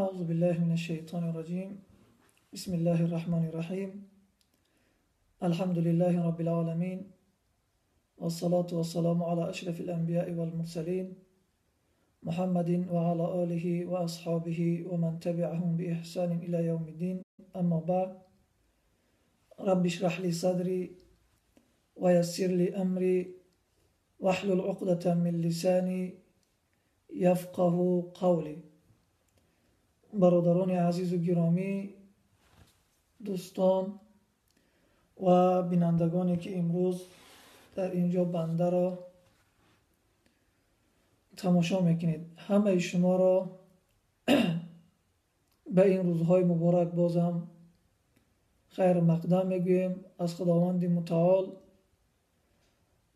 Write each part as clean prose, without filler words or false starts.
Аъузу биллаҳи минаш шайтони раҷим. Бисмиллаҳир раҳмонир раҳим. Алҳамдулиллаҳи роббил оламин. Вассалоту вассаламу ала ашрафил анбияи вал мурсалин. Муҳаммадин ва ала олиҳи ва асҳобиҳи ва ман табиаҳум бииҳсонин ила явмиддин. Аммо баъд. Рабби ишраҳ ли садри ва яссир ли амри ваҳлул уқдатан мин лисани яфқаҳу қавли. Бародарони азизу гиромӣ, дӯстон ва бинандагоне ки имрӯз дар ин ҷо бандаро тамошо мекунед, ҳамаи шуморо ба ин рӯзҳои муборак бозам хайр мақдам мегӯем. Аз Худованди мутаол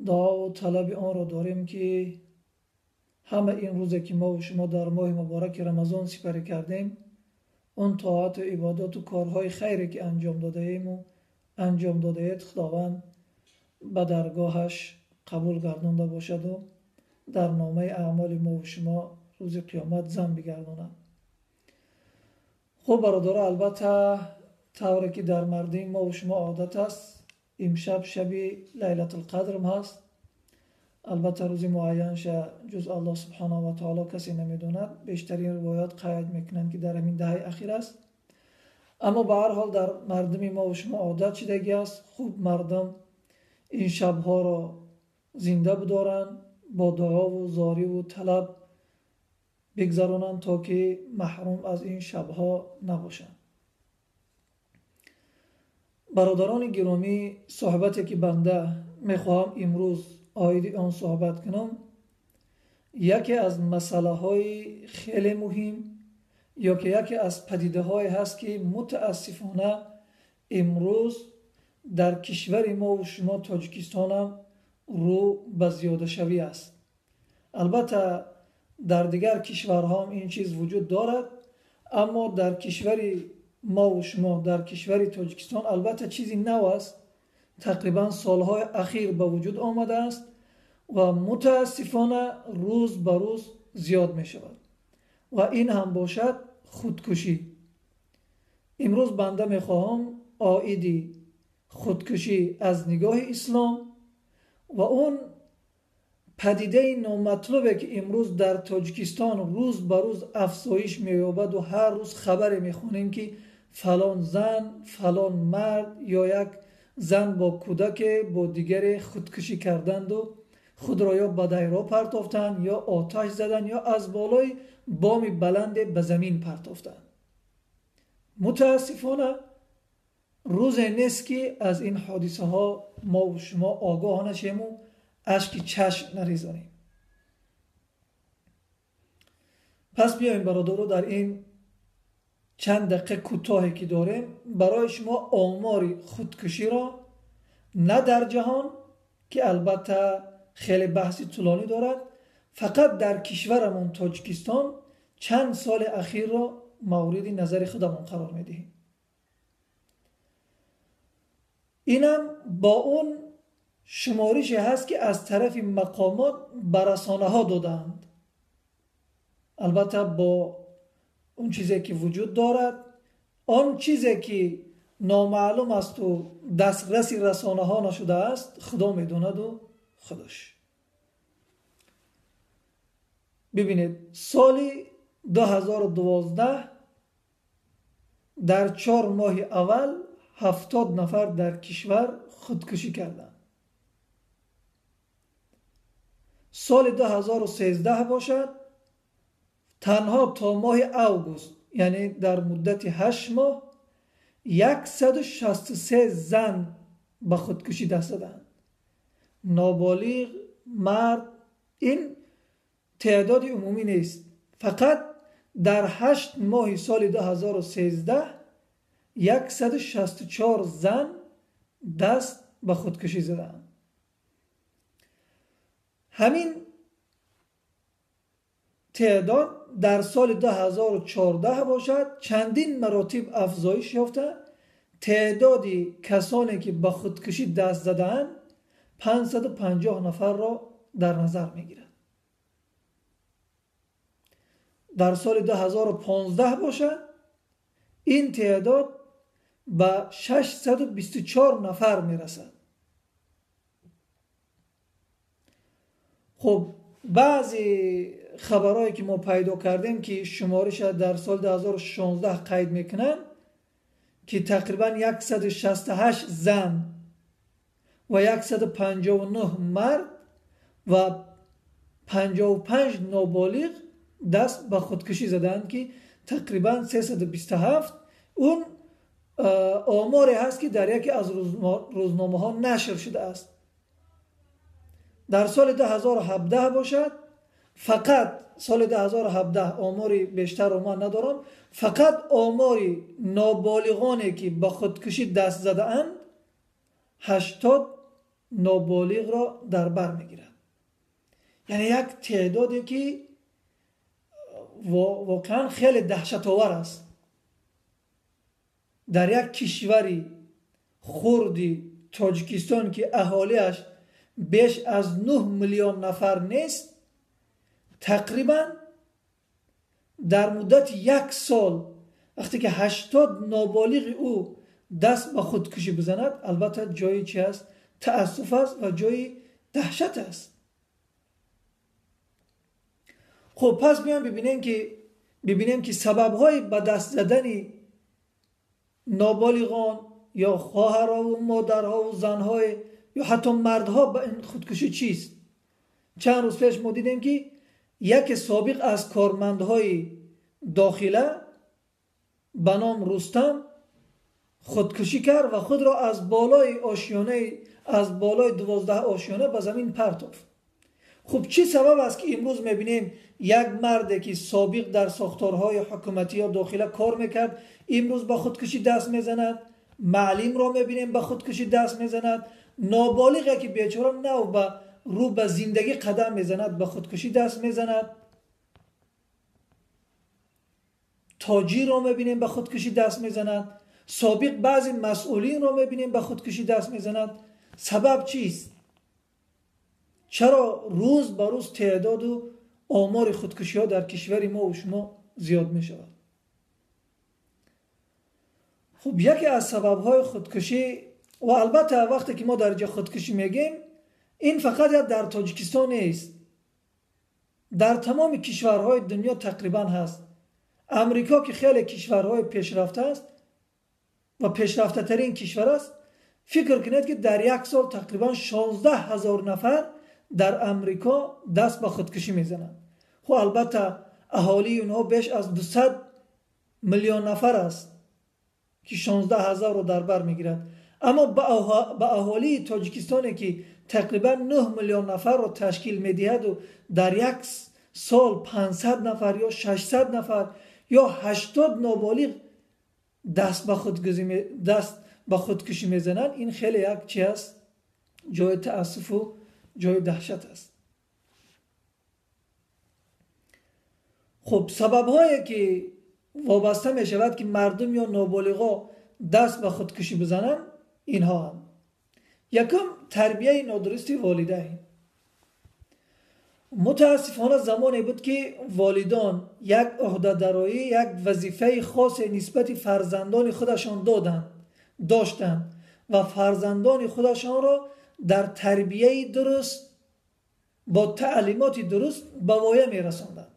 дуову талаби онро дорем, ки ҳама ин рӯзе ки мо шумо дар моҳи мубораки Рамазон сипарӣ кардем, он тоату ибодату корҳои хайре ки анҷом додаему анҷом додаед, Худованд ба даргоҳаш қабул гардонда бошаду дар номаи аъмоли мо шумо рӯзи қиёмат зам бигардонад. Хуб, бародаро, албатта тавре ки дар мардуми мо шумо одат аст, имшаб шаби Лайлатулқадрм ҳаст. Албатта рӯзи муайянша ҷуз Аллоҳ субҳанаҳу ва таоло касе намедонад. Бештарин ривоят қайд мекунанд, ки дар ҳамин даҳаи ахир аст. Аммо ба ҳар ҳол дар мардуми мо шумо одат шидагӣ аст. Хуб, мардум ин шабҳоро зинда бидоранд, бо дуову зориву талаб бигзаронанд, то ки маҳрум аз ин шабҳо набошанд. Бародарони гиромӣ, суҳбате ки банда мехоҳам имрӯз оиди он суҳбат кунам, яке аз масъалаҳои хеле муҳим ё ки яке аз падидаҳое ҳаст, ки мутаассифона имрӯз дар кишвари мову шумо Тоҷикистонам рӯ ба зиёдашавӣ аст. Албатта дар дигар кишварҳоам ин чиз вуҷуд дорад, аммо дар кишвари мову шумо, дар кишвари Тоҷикистон албатта чизи нав аст, тақрибан солҳои ахир ба вуҷуд омадааст ва мутаассифона рӯз ба рӯз зиёд мешавад. Ва ин ҳам бошад худкушӣ. Имрӯз банда мехоҳам оиди худкушӣ аз нигоҳи ислом ва он падидаи номатлубе ки имрӯз дар Тоҷикистон рӯз ба рӯз афзоиш меёбаду ҳар рӯз хабаре мехонем, ки фалон зан, фалон мард ё як зан бо кӯдаке бо дигаре худкушӣ карданду худро ё ба дайро партофтанд, ё оташ заданд, ё аз болои боми баланде ба замин партофтанд. Мутаассифона рӯзе нест, ки аз ин ҳодисаҳо мову шумо огоҳ нашему ашки чашм нарезонем. Пас биёем, бародаро, дар ин чанд дақиқа кӯтоҳе ки дорем, барои шумо омори худкуширо на дар ҷаҳон, ки албатта хеле баҳси тӯлонӣ дорад, фақат дар кишварамон Тоҷикистон чанд соли ахирро мавриди назари худамон қарор медиҳем. Инам бо он шуморише ҳаст, ки аз тарафи мақомот ба расонаҳо додаанд. Албатта бо он чизе ки вуҷуд дорад, он чизе ки номаълум асту дастраси расонаҳо нашудааст, Худо медонаду худаш. Бибинед, соли 2012 дар 4 моҳи аввал 70 нафар дар кишвар худкушӣ карданд. Соли 2013 бошад, танҳо то моҳи август, яъне дар муддати 8 моҳ, 163 зан ба худкушӣ даст заданд. Ноболиғ, мард, ин теъдоди умумӣ нест. Фақат дар 8 моҳи соли 2013 164 зан даст ба худкушӣ заданд. Ҳамин теъдод дар соли 2014 бошад, чандин маротиб афзоиш ёфта, теъдоди касоне ки ба худкушӣ даст задаанд 550 нафарро дар назар мегирад. Дар соли 2015 бошад, ин теъдод ба 624 нафар мерасад. Хуб, баъзе хабарҳое ки мо пайдо кардем, ки шумориша дар соли 2016 қайд мекунанд, ки тақрибан 168 зан ва 159 мард ва 55 ноболиғ даст ба худкушӣ задаанд, ки тақрибан 327. Он оморе ҳаст, ки дар яке аз рӯзномаҳо нашр шудааст. Дар соли 2017 бошад, фақат соли 2017 омори бештарро ман надорам, фақат омори ноболиғоне ки ба худкушӣ даст задаанд 80 ноболиғро дар бар мегирад. Яъне як теъдоде ки воқеан хеле даҳшатовар аст. Дар як кишвари хурди Тоҷикистон, ки аҳолиаш беш аз 9 миллион нафар нест, тақрибан дар муддати як сол вақте ки 80 ноболиғи ӯ даст ба худкушӣ бизанад, албатта ҷои чи аст? Таассуф аст ва ҷои даҳшат аст. Хуб, пас биёем бибинем ки сабабҳои ба даст задани ноболиғон ё хоҳарҳову модарҳову занҳое ё ҳатто мардҳо ба ин худкушӣ чист. Чанд рӯз пеш мо дидем, ки яке собиқ аз кормандҳои дохила ба ном Рустам худкушӣ кард ва худро аз болои ошёнаи, аз болои 12 ошёна ба замин партофт. Хуб, чӣ сабаб аст, ки имрӯз мебинем як марде, ки собиқ дар сохторҳои ҳукуматӣ ё дохила кор мекард, имрӯз ба худкушӣ даст мезанад, маълимро мебинем ба худкушӣ даст мезанад, ноболиғе ки бечора нав ба рӯ ба зиндагӣ қадам мезанад, ба худкушӣ даст мезанад, тоҷирро мебинем ба худкушӣ даст мезанад, собиқ баъзе масъулинро мебинем ба худкушӣ даст мезанад. Сабаб чист? Чаро рӯз ба рӯз теъдоду омори худкушиҳо дар кишвари мо ва шумо зиёд мешавад? Хуб, яке аз сабабҳои худкушӣ, ва албатта вақте ки мо дар ҷо худкушӣ мегӯем, ин фақат як дар Тоҷикистон нест, дар тамоми кишварҳои дунё тақрибан ҳаст. Амрико, ки хеле кишварҳои пешрафта аст ва пешрафтатарин кишвар аст, фикр кунед, ки дар як сол тақрибан 16 ҳазор нафар дар Амрико даст ба худкушӣ мезананд. Хуб, албатта аҳолии онҳо беш аз 200 миллион нафар аст, ки 16 ҳазорро дар бар мегирад. Аммо ба аҳолии Тоҷикистоне, ки тақрибан 9 миллион нафарро ташкил медиҳаду дар як сол 500 нафар ё 600 нафар ё 80 ноболиғ даст ба худкушӣ мезананд, ин хеле як чи аст? Ҷои таассуфу ҷои даҳшат аст. Хуб, сабабҳое ки вобаста мешавад, ки мардум ё ноболиғо даст ба худкушӣ бизананд, инҳоанд. Якум, тарбияи нодурусти волидайн. Мутаассифона замоне буд, ки волидон як ӯҳдадароӣ, як вазифаи хосе нисбати фарзандони худашон доштанд ва фарзандони худашонро дар тарбияи дуруст бо таълимоти дуруст ба воя мерасонданд.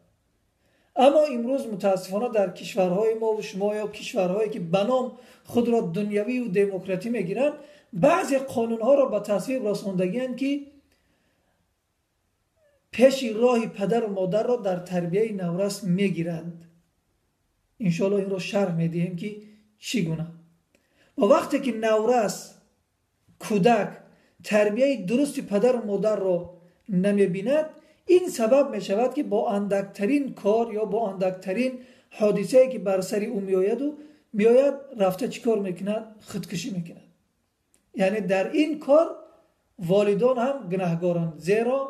Аммо имрӯз мутаассифона дар кишварҳои мо ва шумо ё кишварҳое ки ба ном худро дунявию демократӣ мегиранд, баъзе қонунҳоро ба тасвиб расондагианд, ки пеши роҳи падару модарро дар тарбияи наврас мегиранд. Иншоалло инро шарҳ медиҳем, ки чӣ гуна. Ва вақте ки наврас, кӯдак тарбияи дурусти падару модарро намебинад, ин сабаб мешавад, ки бо андактарин кор ё бо андактарин ҳодисае, ки бар сари ӯ меояду меояд, рафта чӣ кор мекунад? Худкушӣ мекунад. Яъне дар ин кор волидон ҳам гунаҳгоранд, зеро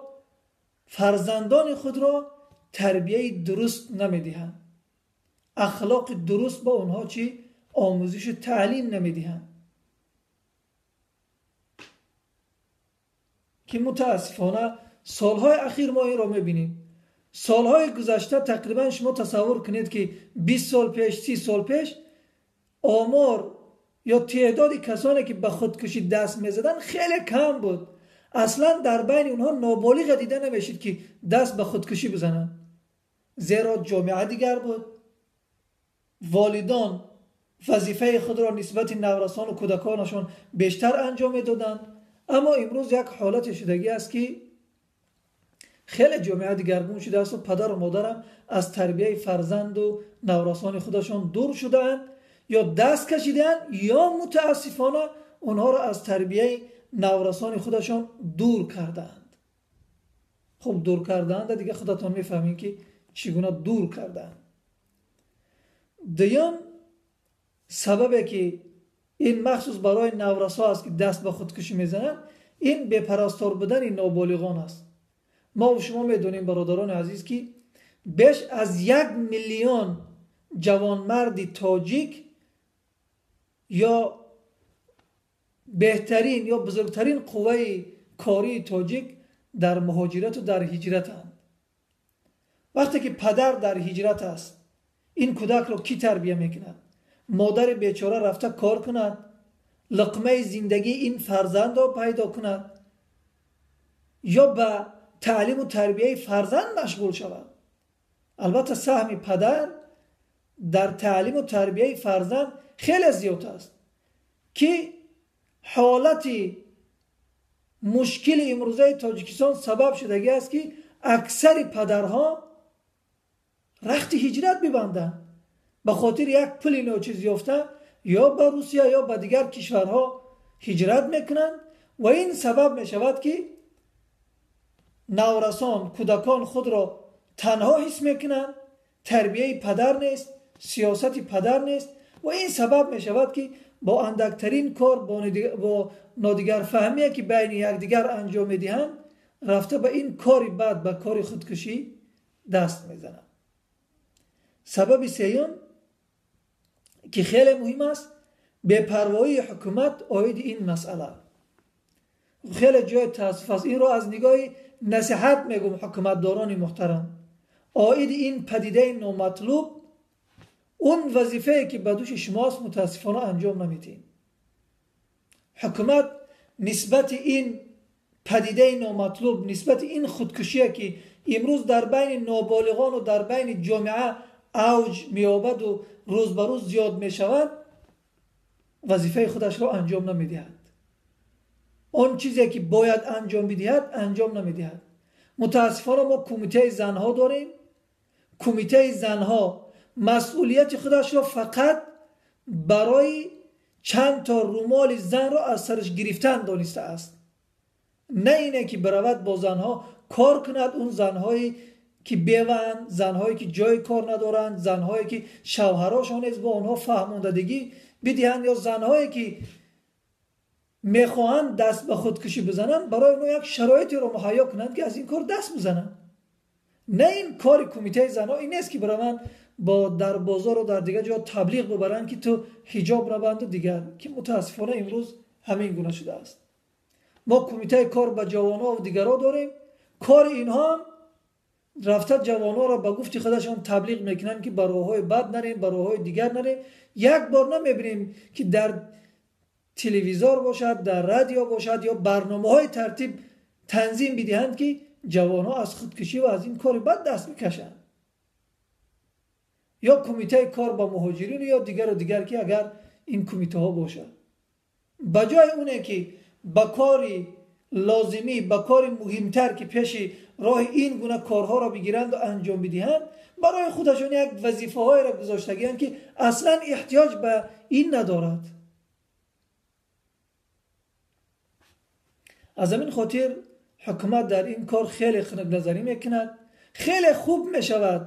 фарзандони худро тарбияи дуруст намедиҳанд, ахлоқи дуруст ба онҳо чӣ омӯзишу таълим намедиҳанд, ки мутаассифона солҳои ахир мо инро мебинем. Солҳои гузашта тақрибан шумо тасаввур кунед, ки 20 сол пеш, 30 сол пеш омор ё теъдоди касоне ки ба худкушӣ даст мезаданд хеле кам буд. Аслан дар байни онҳо ноболиға дида намешид, ки даст ба худкушӣ бизананд, зеро ҷомеа дигар буд. Волидон вазифаи худро нисбати наврасону кӯдаконашон бештар анҷом медоданд. Аммо имрӯз як ҳолате шудагӣ аст, ки хеле ҷомеа дигаргун шудааст ва падару модарам аз тарбияи фарзанду наврасони худашон дур шудаанд ё даст кашидаанд, ё мутаассифона онҳоро аз тарбияи наврасони худашон дур кардаанд. Хуб, дур кардаанд, дига худатон мефаҳмед, ки чӣ гуна дур кардаанд. Дуюм сабабе, ки ин махсус барои наврасо аст, ки даст ба худкушӣ мезананд, ин бепарастор будани ноболиғон аст. Мо шумо медонем, бародарони азиз, ки беш аз 1 миллион ҷавонмарди тоҷик ё беҳтарин ё бузургтарин қувваи кории тоҷик дар муҳоҷирату дар ҳиҷратанд. Вақте ки падар дар ҳиҷрат аст, ин кӯдакро кӣ тарбия мекунад? Модари бечора рафта кор кунад, луқмаи зиндагии ин фарзандро пайдо кунад ё ба таълиму тарбияи фарзанд машғул шавад. Албатта, саҳми падар дар таълиму тарбияи фарзанд хеле зиёд аст, ки ҳолати мушкили имрӯзаи Тоҷикистон сабаб шудагӣ аст, ки аксари падарҳо рахти ҳиҷрат бибанданд, ба хотири як пули ночиз ёфта ё ба Русия ё ба дигар кишварҳо ҳиҷрат мекунанд ва ин сабаб мешавад, ки наврасон, кӯдакон худро танҳо ҳис мекунанд, тарбияи падар нест, сиёсати падар нест ва ин сабаб мешавад, ки бо андактарин кор, бо нодигарфаҳмие, ки байни якдигар анҷом медиҳанд, рафта ба ин кори бад, ба кори худкушӣ даст мезананд. Сабаби сеюм, ки хеле муҳим аст, бепарвоии ҳукумат оиди ин масъала. Хеле ҷои таассуф аст, инро аз нигоҳи насиҳат мегӯм, ҳукуматдорони муҳтарам, оиди ин падидаи номатлуб он вазифае, ки ба дӯши шумоаст, мутаассифона анҷом намедиҳем. Ҳукумат нисбати ин падидаи номатлуб, нисбати ин худкушие, ки имрӯз дар байни ноболиғону дар байни ҷомеа авҷ меёбаду рӯз ба рӯз зиёд мешавад, вазифаи худашро анҷом намедиҳад. Он чизе, ки бояд анҷом бидиҳад, анҷом намедиҳад. Мутаассифона, мо кумитаи занҳо дорем. Кумитаи занҳо масъулияти худашро фақат барои чанд то румоли занро аз сараш гирифтан донистааст, на ине ки биравад бо занҳо кор кунад. Он занҳое, ки беваанд, занҳое, ки ҷои кор надоранд, занҳое, ки шавҳарошон низ бо онҳо фаҳмондадигӣ бидиҳанд ё занҳое, ки мехоҳанд даст ба худкушӣ бизананд, барои онҳо як шароитеро муҳайё кунанд, ки аз ин кор даст бизананд. На ин кори кумитаи занҳо ин нест, ки бираванд бо дар бозору дар дигар ҷо таблиғ бибаранд, ки ту ҳиҷоб набанду дигар, ки мутаассифона имрӯз ҳамин гуна шудааст. Мо кумитаи кор ба ҷавонҳо ва дигарҳо дорем. Кори инҳо рафта ҷавонҳоро ба гуфти худашон таблиғ мекунанд, ки ба роҳҳои бад нарем, ба роҳҳои дигар нарем. Як бор намебинем, ки дар телевизор бошад, дар радио бошад ё барномаҳои тартиб танзим бидиҳанд, ки ҷавонҳо аз худкушӣ ва аз ин кори бад даст бикашанд. Ё кумитаи кор ба муҳоҷирин ё дигару дигар, ки агар ин кумитаҳо бошад, ба ҷои оне ки ба кори лозимӣ, ба кори муҳимтар, ки пеши роҳи ин гуна корҳоро бигиранду анҷом бидиҳанд, барои худашон як вазифаҳоеро гузоштагианд, ки аслан эҳтиёҷ ба ин надорад. Аз ҳамин хотир ҳукумат дар ин кор хеле хунукназарӣ мекунад. Хеле хуб мешавад,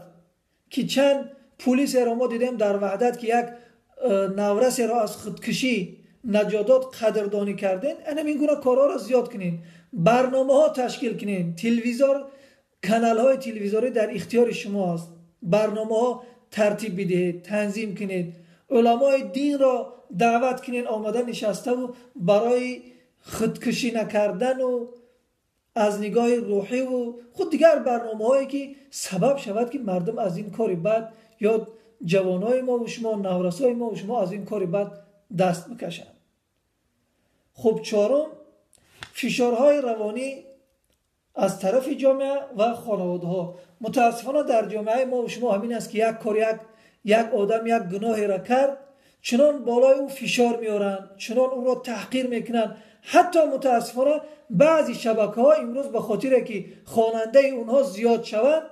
ки чанд пулисеро мо дидем дар Ваҳдат, ки як наврасеро аз худкушӣ наҷот дод, қадрдонӣ кардем. Анам ин гуна корҳоро зиёд кунем, барномаҳо ташкил кунем. Телевизор, каналҳои телевизорӣ дар ихтиёри шумо аст, барномаҳо тартиб бидиҳед, танзим кунед, уламои динро даъват кунед, омада нишаставу барои худкушӣ накардану Аз нигоҳи рӯҳиву худ дигар барномаҳое ки сабаб шавад, ки мардум аз ин кори бад ё ҷавонои мову шумо, наврасои мову шумо аз ин кори бад даст бикашанд. Хуб, чорум, фишорҳои равонӣ аз тарафи ҷомеа ва хонаводаҳо. Мутаассифона, дар ҷомеаи мо шумо ҳамин аст, ки як кор, як одам як гуноҳеро кард, чунон болои ӯ фишор меоранд, чунон ӯро таҳқир мекунанд. Ҳатто мутаассифона баъзе шабакаҳо имрӯз ба хотире ки хонандаи онҳо зиёд шаванд,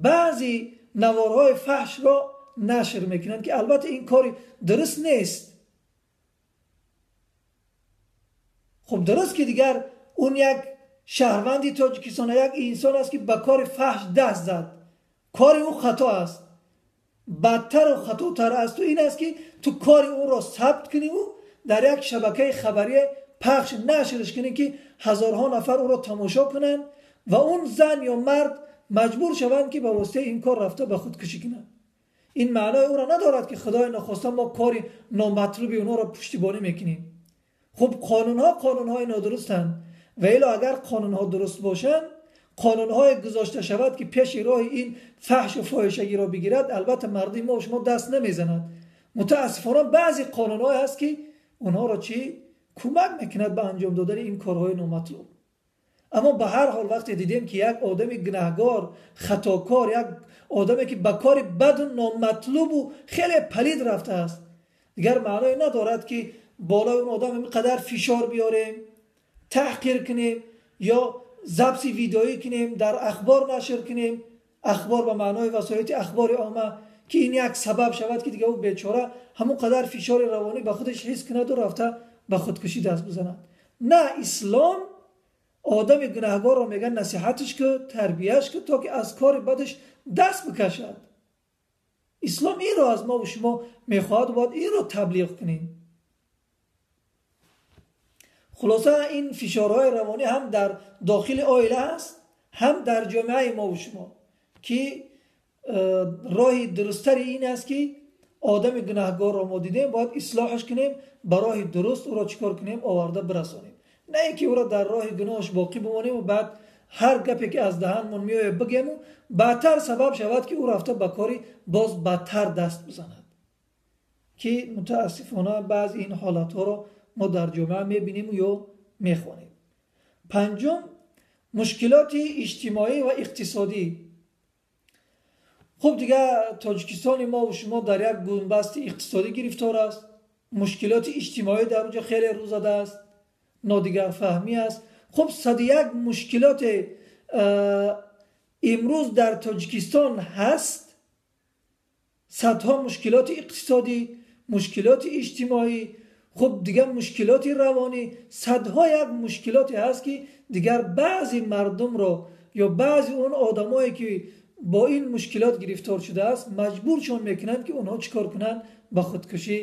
баъзе наворҳои фаҳшро нашр мекунанд, ки албатта ин кори дуруст нест. Хуб, дуруст ки дигар он як шаҳрванди Тоҷикистон, як инсон аст, ки ба кори фаҳш даст зад, кори ӯ хато аст. Бадтару хатотар аз ту ин аст, ки ту кори ӯро сабт кунӣ, ӯ дар як шабакаи хабарие пахш нашрш кунӣ, ки ҳазорҳо нафар ӯро тамошо кунанд ва он зан ё мард маҷбур шаванд, ки ба воситаи ин кор рафта ба худкушӣ кунанд. Ин маънои ӯро надорад, ки худои нохоста мо кори номатлуби онҳоро пуштибонӣ мекунем. Хуб, қонунҳо қонунҳои нодурустанд ва ило агар қонунҳо дуруст бошанд, қонунҳое гузошта шавад, ки пеши роҳи ин фаҳшу фоҳишагиро бигирад, албатта мардуми мо шумо даст намезанад. Мутаассифона, баъзе қонунҳое ҳаст, ки онҳоро чӣ кӯмак мекунад ба анҷом додани ин корҳои номатлуб. Аммо ба ҳар ҳол, вақте дидем, ки як одами гунаҳгор, хатокор, як одаме ки ба кори баду номатлубу хеле палид рафтааст, дигар маъное надорад, ки болои он одам ин қадар фишор биёрем, таҳқир кунем ё записи видеоӣ кунем, дар ахбор нашр кунем. Ахбор ба маънои васоити ахбори омма, ки ин як сабаб шавад, ки дига ӯ бечора ҳамон қадар фишори равонӣ ба худаш ҳис кунаду рафта ба худкушӣ даст бизанад. На, ислом одами гунаҳгорро мегӯяд, насиҳатш ку, тарбияш ку, то ки аз кори бадаш даст бикашад. Ислом инро аз мову шумо мехоҳад, бояд инро таблиғ кунем. Хулоса, ин фишорҳои равонӣ ҳам дар дохили оила аст, ҳам дар ҷомеаи мову шумо, ки роҳи дурусттари ин аст, ки одами гунаҳгорро мо дидем, бояд ислоҳаш кунем, ба роҳи дуруст ӯро чӣ кор кунем, оварда бирасонем, на ин ки ӯро дар роҳи гуноҳаш боқӣ бимонем ва баъд ҳар гапе ки аз даҳанмон меояд бигему, баъдтар сабаб шавад, ки ӯ рафта ба кори боз бадтар даст бизанад, ки мутаассифона баъзи ин ҳолатҳоро мо дар ҷомеа мебинем ё мехонем. Панҷум, мушкилоти иҷтимоӣ ва иқтисодӣ. Хуб, дигар Тоҷикистони мову шумо дар як гунбасти иқтисодӣ гирифтор аст, мушкилоти иҷтимоӣ дар онҷо хеле рӯ задааст, нодигарфаҳмӣ аст. Хуб, 101 мушкилоте имрӯз дар Тоҷикистон ҳаст, садҳо мушкилоти иқтисодӣ, мушкилоти иҷтимоӣ, хуб, дигар мушкилоти равонӣ, садҳо як мушкилоте ҳаст, ки дигар баъзе мардумро ё баъзе он одамое ки бо ин мушкилот гирифтор шудааст, маҷбуршон мекунанд, ки онҳо чӣ кор кунанд, ба худкушӣ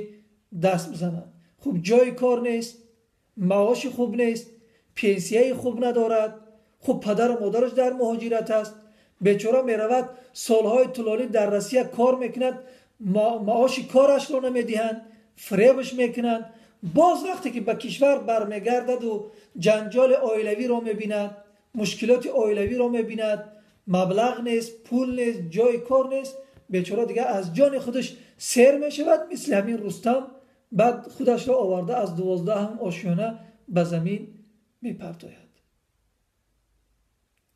даст бизананд. Хуб, ҷои кор нест, маоши хуб нест, пенсияи хуб надорад. Хуб, падару модараш дар муҳоҷират аст, бечора меравад, солҳои тӯлонӣ дар Россия кор мекунад, маоши корашро намедиҳанд, фиребаш мекунанд. Боз вақте ки ба кишвар бармегардаду ҷанҷоли оилавиро мебинад, мушкилоти оилавиро мебинад, маблағ нест, пул нест, ҷои кор нест, бечора дигар аз ҷони худаш сер мешавад, мисли ҳамин Рустам, баъд худашро оварда аз 12-ум ошёна ба замин мепартояд.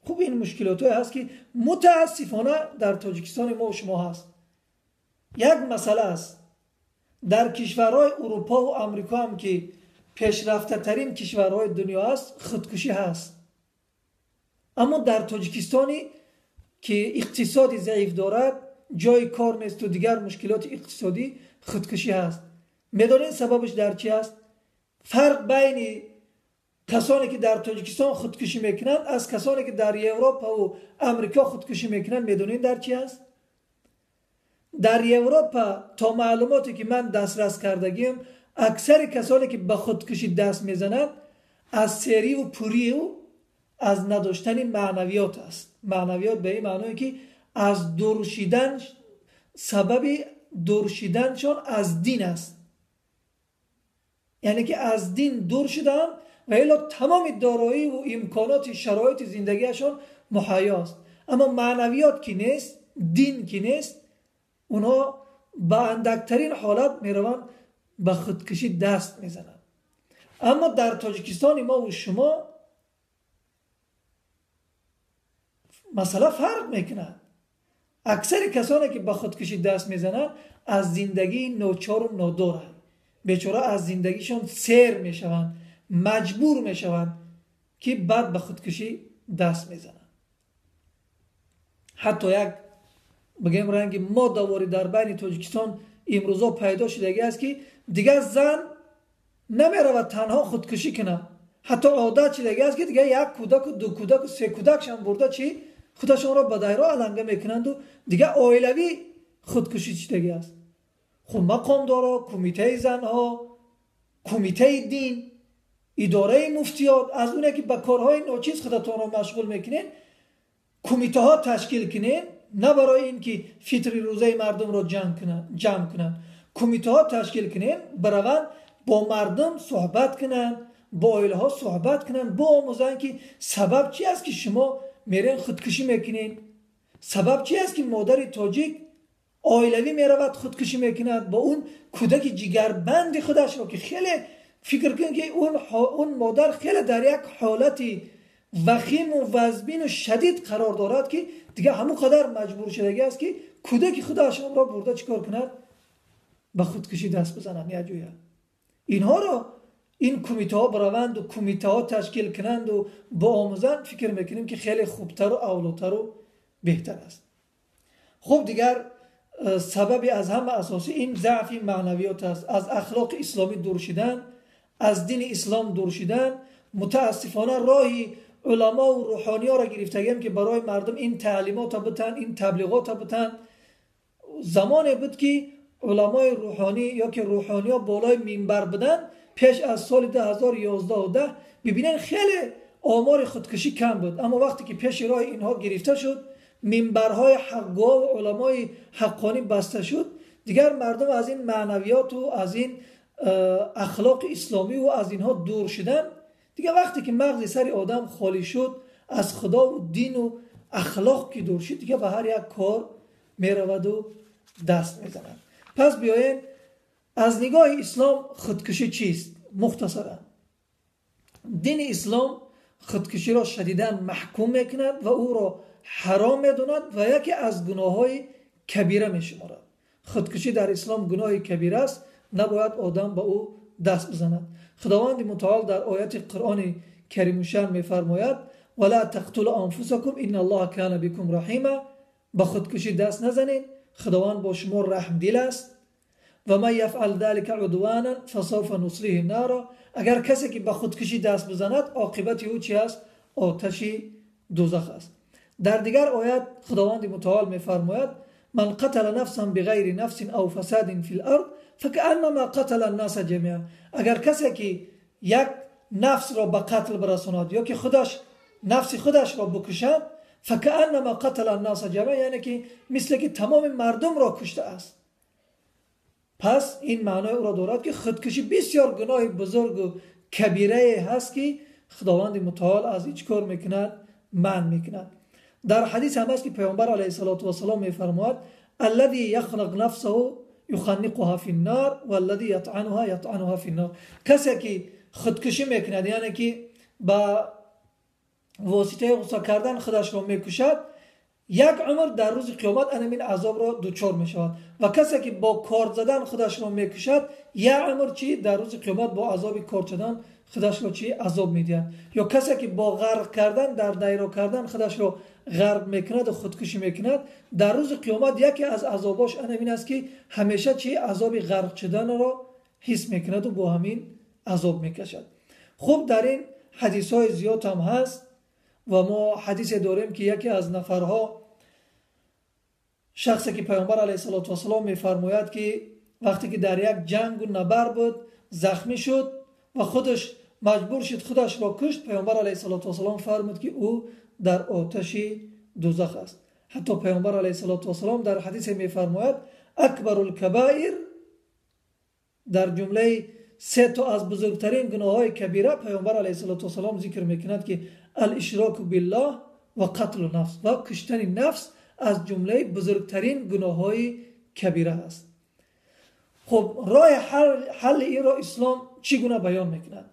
Хуб, ин мушкилотҳое ҳаст, ки мутаассифона дар Тоҷикистони мо шумо ҳаст. Як масъала аст: дар кишварҳои Урупову Амрико ҳам, ки пешрафтатарин кишварҳои дунё аст, худкушӣ ҳаст, аммо дар Тоҷикистоне ки иқтисоди заиф дорад, ҷои кор несту дигар мушкилоти иқтисодӣ, худкушӣ ҳаст. Медонед, сабабаш дар чи аст? Фарқ байни касоне ки дар Тоҷикистон худкушӣ мекунанд аз касоне ки дар Европаву Амрико худкушӣ мекунанд, медонед, дар чи аст? Дар Европа, то маълумоте ки ман дастрас кардагиам, аксари касоне ки ба худкушӣ даст мезананд, аз сериву пурию аз надоштани маънавиёт аст. Маънавиёт ба ин маъное, ки аз дур шидан, сабаби дур шиданшон аз дин аст, яъне ки аз дин дур шудаанд. ва илло тамоми дороӣ ва имконоти шароити зиндагиашон муҳайё аст. Аммо маънавиёт ки нест, дин ки нест, онҳо ба андактарин ҳолат мераванд, ба худкушӣ даст мезананд. Аммо дар Тоҷикистони мо ва шумо масъала фарқ мекунад. Аксари касоне ки ба худкушӣ даст мезананд аз зиндагии ночору нодоранд. Бечора аз зиндагишон сер мешаванд, маҷбур мешаванд ки баъд ба худкушӣ даст мезананд. Ҳатто як бигем ранги моддаворӣ дар байни Тоҷикистон имрӯзо пайдо шудагӣ аст ки дигар зан намеравад танҳо худкушӣ кунад. Ҳатто одат шудагӣ аст ки дигар як кӯдаку ду кӯдаку се кӯдакшам бурда чӣ худашонро ба дайро аланга мекунанду дигар оилавӣ худкушӣ шудагӣ аст. Хуб, мақомдоро, кумитаи занҳо, кумитаи дин, идораи муфтиёт аз оне ки ба корҳои ночиз худатонро машғул мекунед, кумитаҳо ташкил кунед, на барои ин ки фитри рӯзаи мардумро ҷамъ кунанд. Кумитаҳо ташкил кунед, бараванд бо мардум суҳбат кунанд, бо оилаҳо суҳбат кунанд, биомӯзанд ки сабаб чи аст ки шумо мерен худкушӣ мекунед, сабаб чи аст ки модари тоҷик оилавӣ меравад худкушӣ мекунад бо он кӯдаки ҷигарбанди худашро ки хеле фикр кунед ки он модар хеле дар як ҳолати вахиму вазбину шадид қарор дорад ки дигар ҳамон қадар маҷбур шудагӣ аст ки кӯдаки худашонро бурда чӣ кор кунад? Ба худкушӣ даст бизанад якҷоя. Инҳоро ин кумитаҳо бираванду кумитаҳо ташкил кунанду биомӯзанд, фикр мекунем ки хеле хубтару авлотару беҳтар аст. Хуб, дигар сабаби аз ҳама асосӣ ин заъфи маънавиёт аст, аз ахлоқи исломӣ дур шудан, аз дини ислом дур шудан. Мутаассифона роҳи уламову рӯҳониёро гирифтагиам ки барои мардум ин таълимота бутанд, ин таблиғота бутанд. Замоне буд ки уламои рӯҳонӣ ё ки рӯҳониё болои минбар буданд, пеш аз соли 2011 бибинед хеле омори худкушӣ кам буд. Аммо вақте ки пеши роҳи инҳо гирифта шуд, минбарҳои ҳақгӯ ва уламои ҳаққонӣ баста шуд, дигар мардум аз ин маънавиёту аз ин ахлоқи исломиву аз инҳо дур шуданд. Дигар вақте ки мағзи сари одам холӣ шуд, аз худову дину ахлоқ ки дур шуд, дигар ба ҳар як кор мераваду даст мезанад. Пас биёем аз нигоҳи ислом худкушӣ чист? Мухтасаран дини ислом худкуширо шадидан маҳкум мекунад ва ӯро ҳаром медонад ва яке аз гуноҳҳои кабира мешуморад. Худкушӣ дар ислом гуноҳи кабира аст, набояд одам ба ӯ даст бизанад. Худованди мутаол дар ояти Қуръони каримушан мефармояд: вала тақтулу анфусакум инналлоҳа кана бикум раҳима. Ба худкушӣ даст назанед, Худованд бо шумо раҳмдил аст. Ва ман яфъал залика удванан фасавфа нуслиҳи нара. Агар касе ки ба худкушӣ даст бизанад, оқибати ӯ чи аст? Оташи дӯзах аст. Дар дигар оят Худованди мутаол мефармояд: ман қатала нафсан биғайри нафсин ав фасадин фил ард факааннама қатала аннаса ҷамиа. Агар касе ки як нафсро ба қатл бирасонад ё ки худаш нафси худашро бикушад, факааннама қатала аннаса ҷамиа, яъне ки мисле ки тамоми мардумро кушта аст. Пас ин маънои ӯро дорад ки худкушӣ бисёр гуноҳи бузургу кабирае ҳаст ки Худованди мутаол аз ин чӣ кор мекунад? Манъ мекунад. Дар ҳадис ҳам аст ки Паёмбар алайҳиссалоту вассалом мефармояд: аллази яхлақ нафсаҳу юханниқуҳа финнар валлази ятъануҳа ятъануҳа финнар. Касе ки худкушӣ мекунад, яъне ки ба воситаи ғусса кардан худашро мекушад, як умр дар рӯзи қиёмат анамин азобро дучор мешавад. Ва касе ки бо корд задан худашро мекушад, як умр чи дар рӯзи қиёмат бо азоби корд задан худашро чи азоб медиҳад. Ё касе ки бо ғарқ кардан, дар дайро кардан худашро ғарқ мекунад ва худкушӣ мекунад, дар рӯзи қиёмат яке аз азобош анамин аст ки ҳамеша чи азоби ғарқ шуданро ҳис мекунад ва бо ҳамин азоб мекашад. Хуб, дар ин ҳадисҳои зиёд ҳам ҳаст ва мо ҳадисе дорем ки яке аз нафарҳо, шахсе ки Паёмбар алайҳиссалоту вассалом мефармояд ки вақте ки дар як ҷангу набард буд, захмӣ шуд ва худаш маҷбур шуд худашро кушт, Паёмбар алайҳиссалоту вассалом фармуд ки ӯ дар оташи дӯзах аст. Ҳатто Паёмбар алайҳиссалоту вассалом дар ҳадисе мефармояд: акбарул кабаир, дар ҷумлаи се то аз бузургтарин гуноҳҳои кабира Паёмбар алайҳиссалоту вассалом зикр мекунад, ки алишроку биллоҳ ва қатлу нафс, ва куштани нафс аз ҷумлаи бузургтарин гуноҳҳои кабира аст. Хуб, роҳи ҳалли инро ислом чӣ гуна баён мекунад?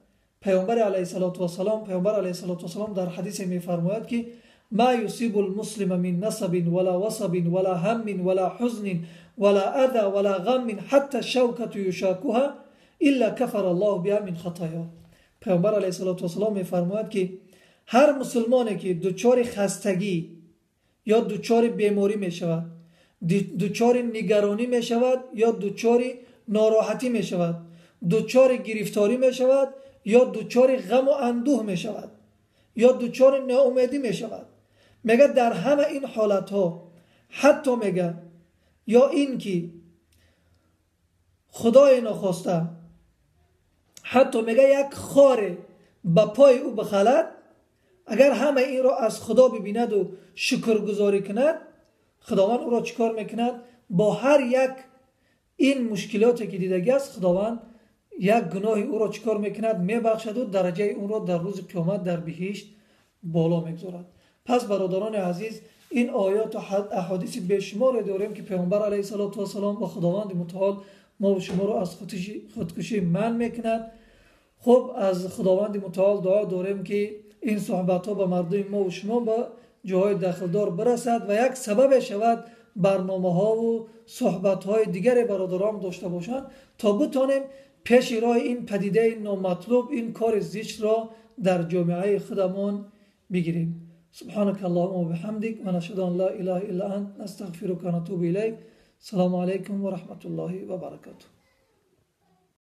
Паёмбар алайҳиссалоту вассалом дар ҳадисе мефармояд, ки ما يصيب المسلم من نصب ولا وصب ولا هم ولا حزن ولا أذى ولا غم حتى الشوكة يشاكها إلا كفر الله بها من خطاياه. Паёмбар алайҳиссалоту вассалом мефармояд, ки ҳар мусулмоне ки дучори хастагӣ ё дучори беморӣ мешавад, дучори нигаронӣ мешавад ё дучори нороҳатӣ мешавад, дучори гирифторӣ мешавад ё дучори ғаму андӯҳ мешавад ё дучори ноумедӣ мешавад, мега, дар ҳама ин ҳолатҳо, ҳатто, мега, ё ин ки худои нохоста, ҳатто, мега, як хоре ба пои ӯ бихалад, агар ҳама инро аз худо бибинаду шукргузорӣ кунад, худованд ӯро чӣ кор мекунад? Бо ҳар як ин мушкилоте ки дидагӣ аст, худованд як гуноҳи ӯро чӣ кор мекунад? Мебахшаду дараҷаи ӯро дар рӯзи қиёмат дар биҳишт боло мегузорад. Пас, бародарони азиз, ин оёту аҳодиси бешуморе дорем, ки Паёмбар алайҳиссалоту вассалом ва Худованди мутаол мо шуморо аз худкушӣ манъ мекунад. Хуб, аз Худованди мутаол дуо дорем, ки ин суҳбатҳо ба мардуми мо шумо, ба ҷоҳои дахлдор бирасад ва як сабабе шавад, барномаҳову суҳбатҳои дигаре бародарон дошта бошанд, то битонем пеши роҳи ин падидаи номатлуб, ин кори зиштро дар ҷомеаи худамон бигирем. سبحانك اللهم وبحمدك ونشهد أن لا إله إلا أنت نستغفرك ونتوب إليك. السلام عليكم ورحمة الله وبركاته.